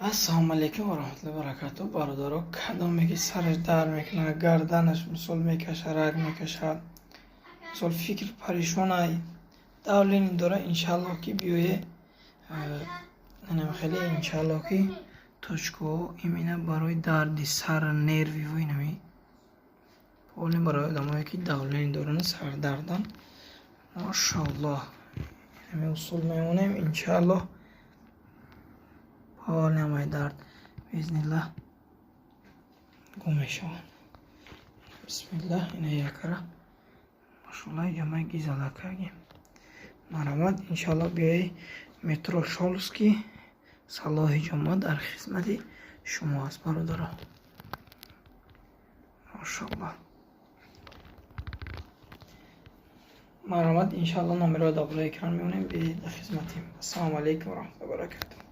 Ассалому алайкум ва раҳматуллоҳи ва баракатуҳ, бародаро. Кадоме ки сараш дард мекунад, гарданаш, мисол, мекашад, раг мекашад, мисол, фикр парешонай, давление дора, иншаллоҳ, ки биёе хеле, иншаллоҳ, ки точкаҳо именно барои дарди сар, нерви ва инами полный барои одамое, ки давление доранд, сардардан, машоаллоҳ, инами усул мемонем, иншаллоҳ, полный ҳамаи дард биизниллаҳ гум мешаванд. Бисмиллаҳ, ина якара, машоаллоҳ, ҷамъаи гизала кардем. Марҳамат, иншаллоҳ, биёи метро Шолский, Салоҳи ҷома дар хизмати шумо аст, бародаро. Машоаллоҳ, марҳамат, иншаллоҳ, номерро дар болои экран мемонем, дар хизматем. Ассалому алайкум ва раҳматуллоҳи ва баракатуҳ.